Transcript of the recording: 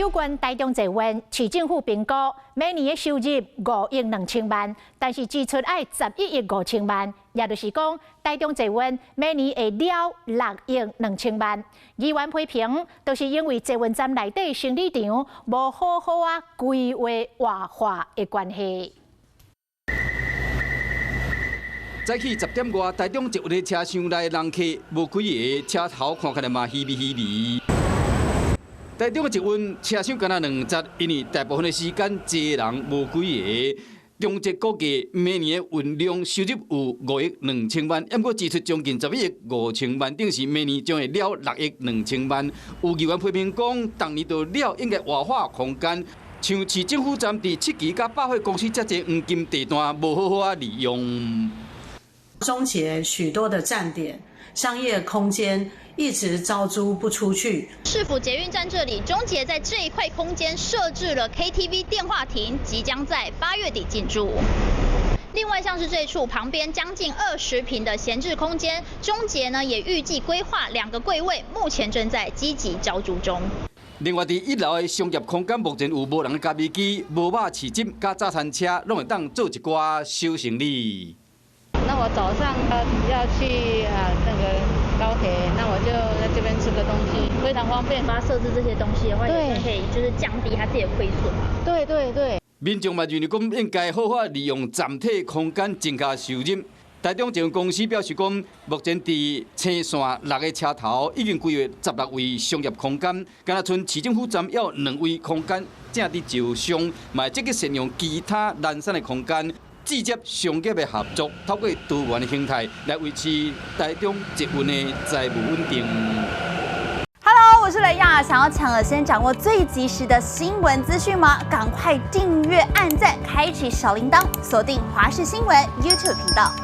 有關台中捷運，市政府評估每年的收入5億2千萬，但是支出愛11億5千萬，也就是講，台中捷運每年會了6億2千萬。議員批評，就是因為捷運站內底生理場無好好仔規劃活化的關係。早起10點外，台中捷運的車廂內人客無幾个，車頭看起來嘛稀微稀微。台中的捷運車廂敢若兩節，因為大部分的時間坐人無幾個。中捷估計每年的運量收入有5億2千萬，毋過支出將近11億5千萬，等於是每年將會了6億2千萬。有議員批評講，逐年都了應該活化空間，像市政府站佇七期佮百貨公司遮濟黃金地段，無好好仔利用。中捷許多的站點、商業空間一直招租不出去。市府捷運站這裡，中捷在這一塊空間設置了 KTV 電話亭，即將在8月底進駐。另外，像是這處旁邊將近20坪的閒置空間，中捷呢也預計規劃兩個櫃位，目前正在積極招租中。另外，佇一樓的商業空間，目前有無人的咖啡機、無肉市集、佮早餐車，攏會當做一寡小生意。那我早上要去啊那個高鐵，那我就在這邊吃個東西，非常方便。幫他設置這些東西的話，也可以就是降低他自己的虧損嘛。對對對。民眾嘛認為講應該好好利用站體空間增加收入。台中捷運公司表示講，目前佇青線六个車頭已經規劃16位商業空間，敢若賰市政府站猶有兩位空間正佇招商，嘛積極善用其他懶散的空間。直接商業的合作，透過多元的形態來維持台中捷運的財務穩定。 Hello，我是雷亞，想要搶先掌握最及時的新聞資訊嗎？趕快訂閱、按讚、開啟小鈴鐺，鎖定華視新聞 YouTube 頻道。